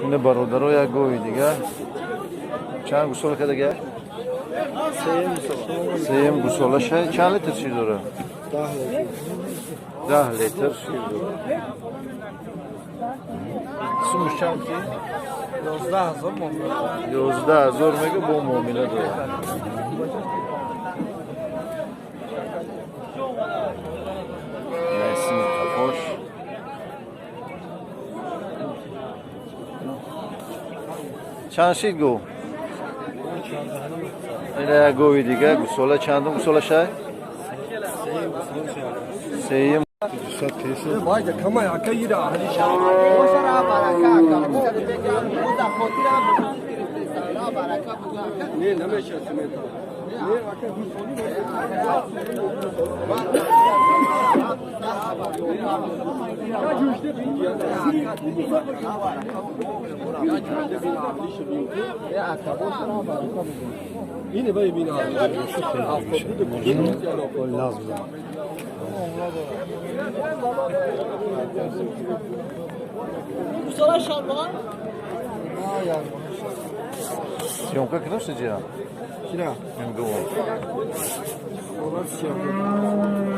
Ина, бародаро, як гови дигар. Чанд гусола кардага? Сеюм гусолаша. Чанд литр шир дорад? 10 литр шир дорад. Сумуш чанд ки? 11 000. 11 000 мега, бо муомила дорад. Насими қафош. Чанд шид гов? Ина як гови дига, гусола. Чандум гусолашай? Сеюм. Майда камай ака ира аҳли шаҳр. Не, намеша смета. Не, ака. Ине бай бина. Лазм. Гусола шалмон. Съёмка кардам шиҷа? Кира? Ин гов. Съёмка.